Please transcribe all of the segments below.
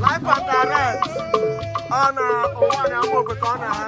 Live and direct. Ọ na ụwa na Amokwe ka ọ na ha.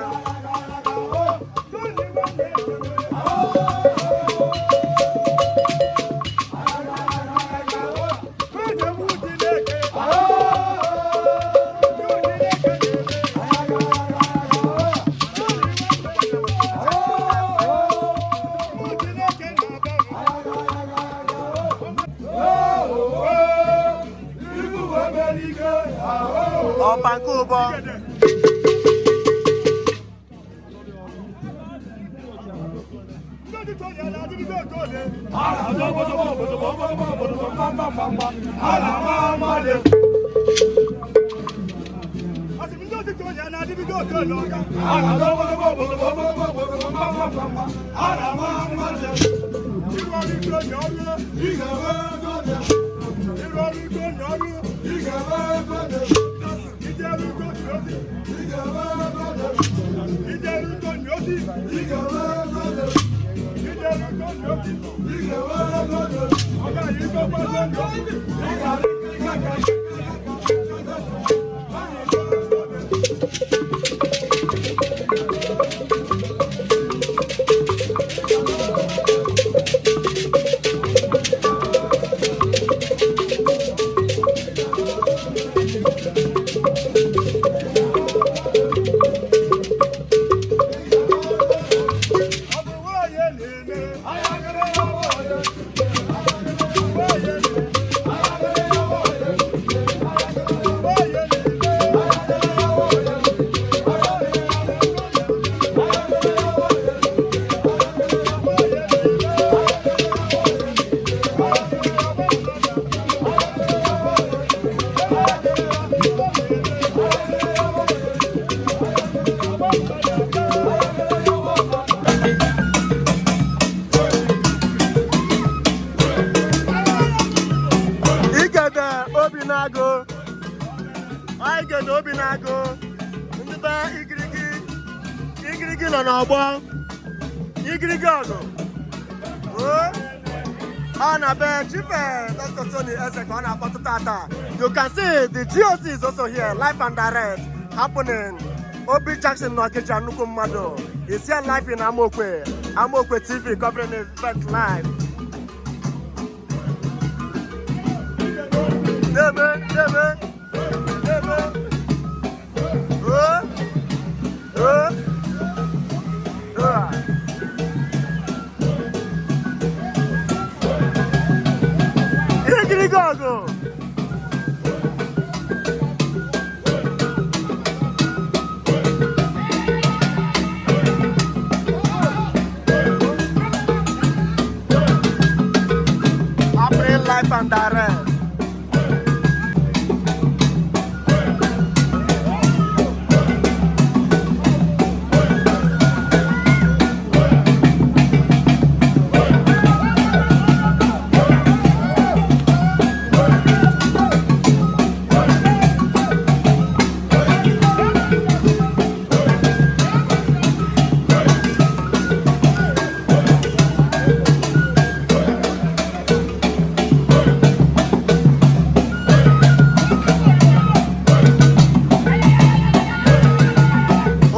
Ọba nke ụbọ. Igede obi na-agụ. Igede obi na-agụ. Ndị be igirigi. Igirigi nọ n'ọgbọ. Igirigi ọgụ. Oo. Ọ na be Chief Dr. Tony Eze ka ọ na-akpọtụ tata. You can see the GOC is also here, live and direct, happening. Obi Jackson n'Ọkịja, nnukwu mmadụ is here live in Amokwe. Amokwe TV covering the event live. Debe, debe, debe. Oh, oh, oh. Igirigi ọgụ. Happening live and direct.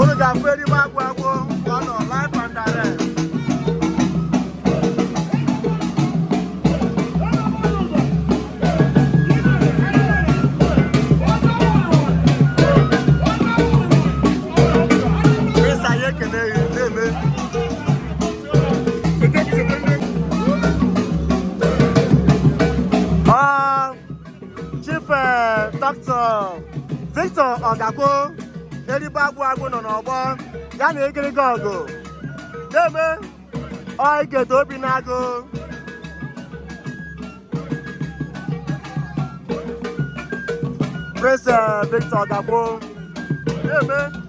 Unu ga-afụ erigbo agwụ agwụ ka ọ nọ live and direct. Prince, anyị ekele gị na-eme. Chief Dr. Victor Ọgakwo, erigbo agwụ agwụ nọ n'ọgbọ ya na igirigi ọgụ na-eme. Ọ Igede obi na-agụ. Prince Victor Ọgakwo na-eme.